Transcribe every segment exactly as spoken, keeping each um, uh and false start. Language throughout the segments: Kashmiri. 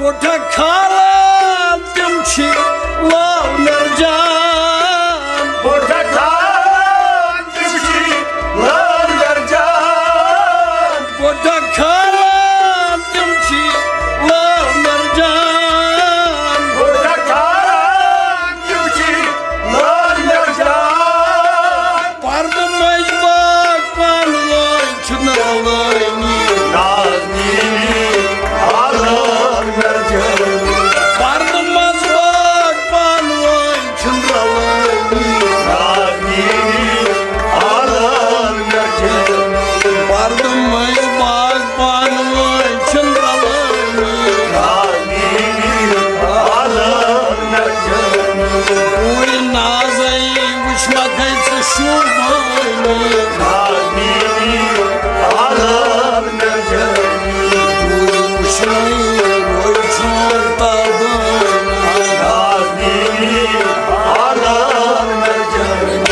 بُڈٕ کھالان تِم چھِ لال مرجان۔ بُڈٕ کھالان تِم چھِ لال مرجان۔ بُڈٕ کھالان تِم چھِ لال مرجان۔ بُڈٕ کھالان تِم چھِ لال مرجان۔ پردٕ منٛز باغ پانہٕ وٲنۍ چھِنہٕ رلٲنی۔ نازنیٖنی آلان مرجٲنی۔ پردٕ منٛز باغ پانہٕ وٲنۍ چھِنہٕ رلٲنی۔ نازنیٖنی آلان مرجٲنی۔ پردٕ منٛز باغ پانہٕ وٲنۍ چھِنہٕ رلٲنی۔ نازنیٖنی آلان مرجٲنی۔ پوٗرِ نازے وٕچھمَکھَے ژٕ شوٗبٲنی۔ نازنیٖنی آلان مرجٲنی۔ دوٗرِ وٕچھنَے روزِ چون تابٲنی۔ نازنیٖنی آلان مرجٲنی۔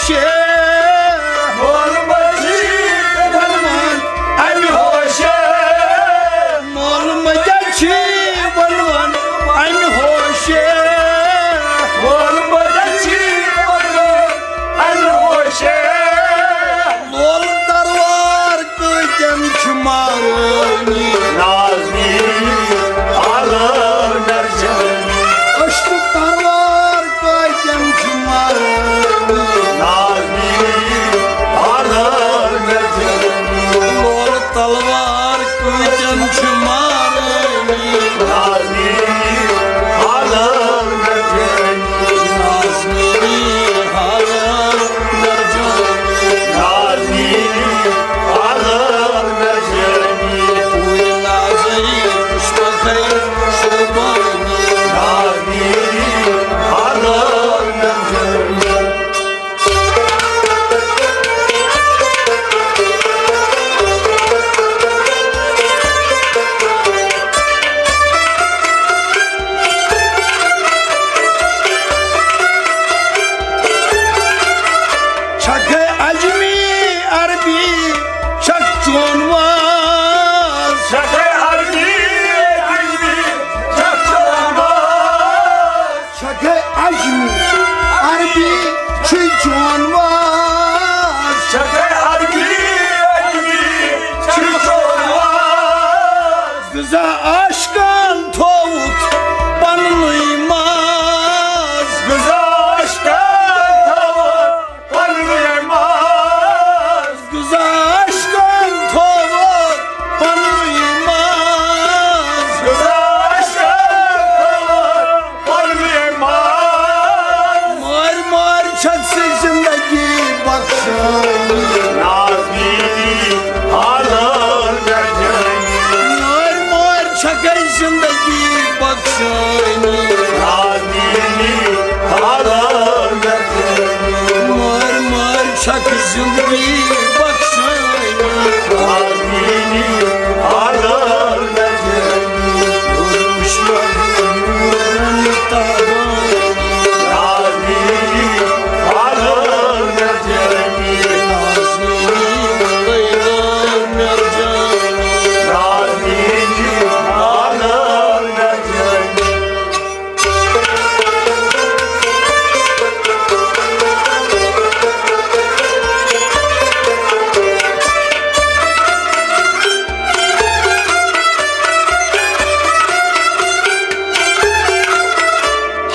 شے۔ مول مجی ونوان امہِ ہوشے۔ مول مجی ونوان امہِ ہوشے۔ مول مجی ونوان امہِ ہوشے۔ لول تروار کۭتٮ۪ن چھِ مارٲنی؟ نازنی حالر گرجانی۔ أشکہٕ تروار کۭتٮ۪ن چھِ مارٲنی؟ نازنی حالر گرجانی۔ لول تلوار کۭتٮ۪ن چھِ مارٲنی؟ نازنی حالر گرجانی۔ نازنی حالر گرجانی۔ نازنی حالر گرجانی۔ پوٗرِ نازٕے وٕچھمَکھَے شوٗبٲنی۔ نازنی حالر گرجانی۔ چھکھے عجمی عربی چھکھ چون واز۔ چھکھے عربی عجمی چھکھ چون واز۔ چھکھے عجمی عربی چھُے چون واز۔ چھکھے عربی عجمی چھُے چون واز۔ غذا عاشقن تھووُتھ پننُے ماز۔ غذا عاشقن تھووُتھ پننُے ماز۔ غذا عاشقن تھووُتھ پننُے ماز۔ غذا عاشقن تھووُتھ پننُے ماز۔ مٲرۍ مٲرۍ چھکھ ژٕ زندگی بخشٲنی۔ نازنی حالر گرجانی۔ مٲرۍ مٲرۍ چھکھے زندگی بخشٲنی۔ نازنی حالر گرجانی۔ مٲرۍ مٲرۍ چھکھ زندگی بخشٲنی۔ نازنی حالر گرجانی۔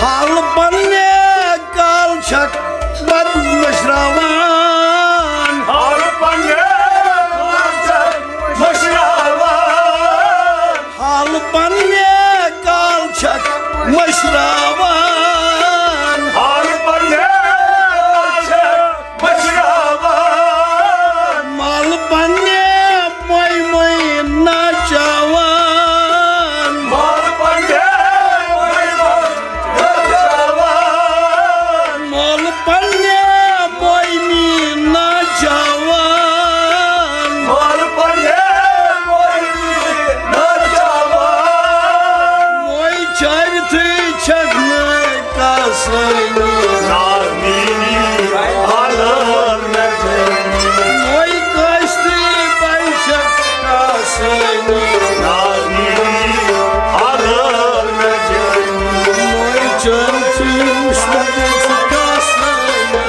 حال پننے کال چھکھ بد مشراوان۔ حال پننے کال چھکھ مشراوان۔ حال پننے کال چھکھ مشراوان۔ حال پننے کال چھکھ مشراوان۔ مال پننے موی موی ناچاوان۔ مال پننے موی موی ناچاوان۔ مال پننے موی موی ناچاوان۔ مال پننے موی موی ناچاوان۔ موی چاوِتھٕے چھکھ نہٕ کاسٲنی۔ نازنی حالر گرجانی۔ موی کٲشتٕے پے چھکھ کاسٲنی۔ نازنی حالر گرجانی۔ موی چاوِتھٕے وٕچھمَکھَے ژٕ کاسٲنی۔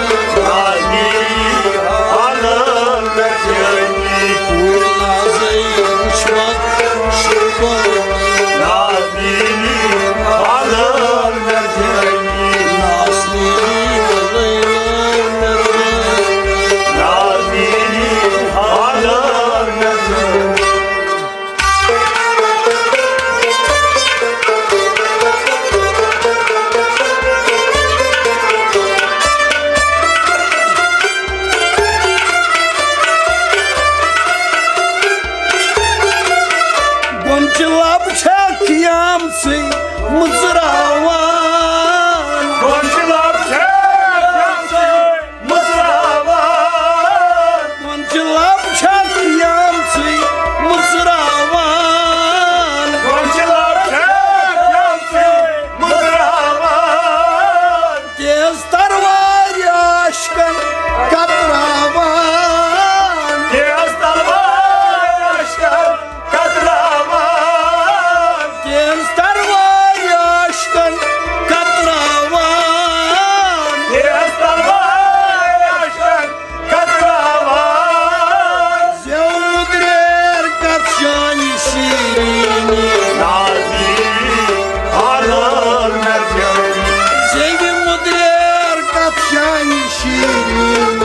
شیرین،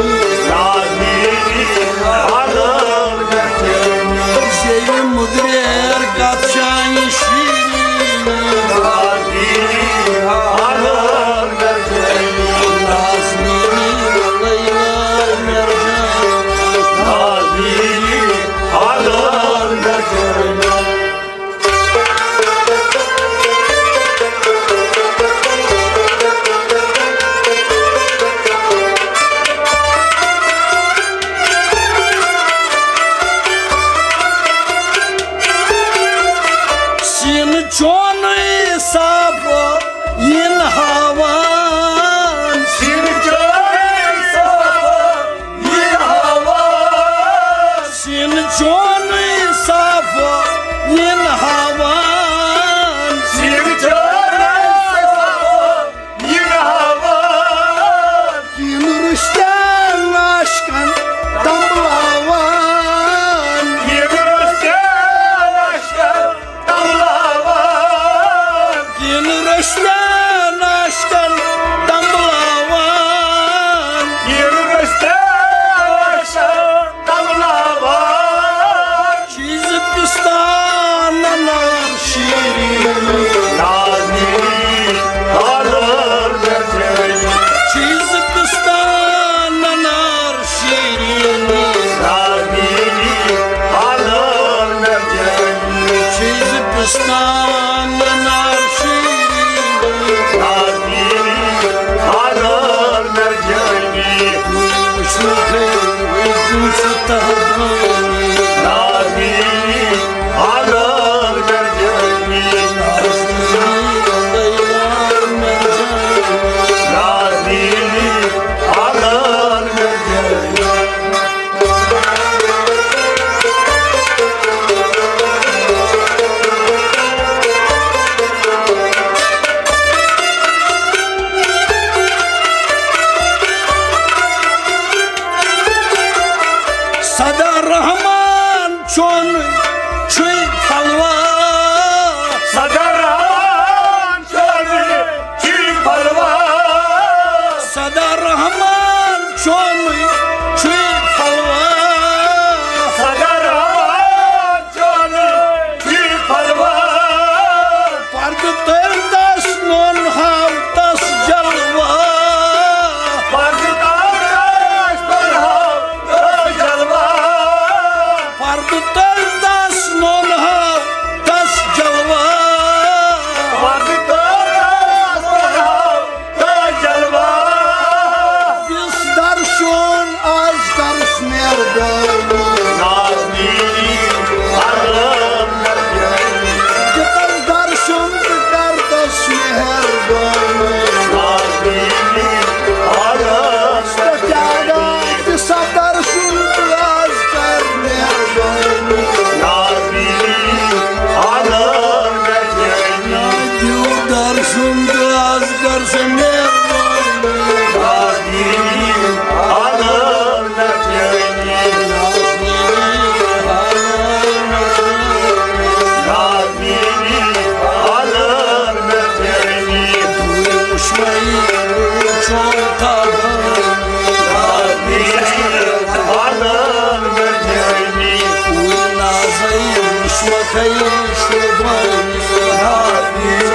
نازنین، آلر گرچین۔ زیوِ مُدریر کتھ چانہِ شیرین، نازنین، آلر گرچین۔ نازنین، لیلا مرجان، نازنین، آلر گرچین۔ سینہٕ چونُے صاف یِن ہاوان۔ سینہٕ چونُے صاف یِن ہاوان۔ سینہٕ چونُے صاف یِن ہاوان۔ سینہٕ چونُے صاف یِن ہاوان۔ یِن رُستین عاشقن تنبلاوان۔ یِن رُستین عاشقن تنبلاوان۔ یِن رُستین عاشقن تنبلاوان۔ یِن رُستین عاشقن تنبلاوان۔ چیز پستان انار شیرین، نازنین، آلر گرچین۔ چیز پستان انار شیرین، نازنین، آلر گرچین۔ چیز پستان انار شیرین، نازنین، آلر گرچین۔ وٕچھمُت ہے وٕنۍ تِم چھِ تہٕ بٲنی۔ نازنین، آلر گرچین۔ نازنین، لیلا مرجان۔ نازنین، آلر گرچین۔ سدا رحمان چون چھُے پھلوا۔ سدا رحمان چون چھُے پھلوا۔ سدا رحمان چون چھُے پھلوا۔ سدا رحمان چون چھُے پھلوا۔ پردٕ تٔلۍ تس نوٚن ہاو تس جلوا۔ پردٕ تٔلۍ تس نوٚن ہاو تس جلوا۔ پردٕ تٔلۍ تس نوٚن ہاو تس جلوا۔ پردٕ تٔلۍ تس نوٚن ہاو تس جلوا۔ دِس درشُن از کرس مہربٲنی۔ نازنین، آلر گرچین۔ دِس درشُن تہٕ کر تس مہربٲنی۔ نازنین، آلر گرچین۔ تہٕ کیٛاہ گژھِ سا درشُن تہٕ از کر مہربٲنی۔ نازنین، آلر گرچین۔ دِس درشُن تہٕ از کر سا مہربٲنی۔ نازنین، آلر گرچین۔ نازنین، آلر گرچین۔ نازنین، آلر گرچین۔ دوٗرِ وٕچھمَے چون تابان۔ نازنین، آلر گرچین۔ دوٗرِ نازَے وٕچھمَکھَے شوبان۔ نازنین،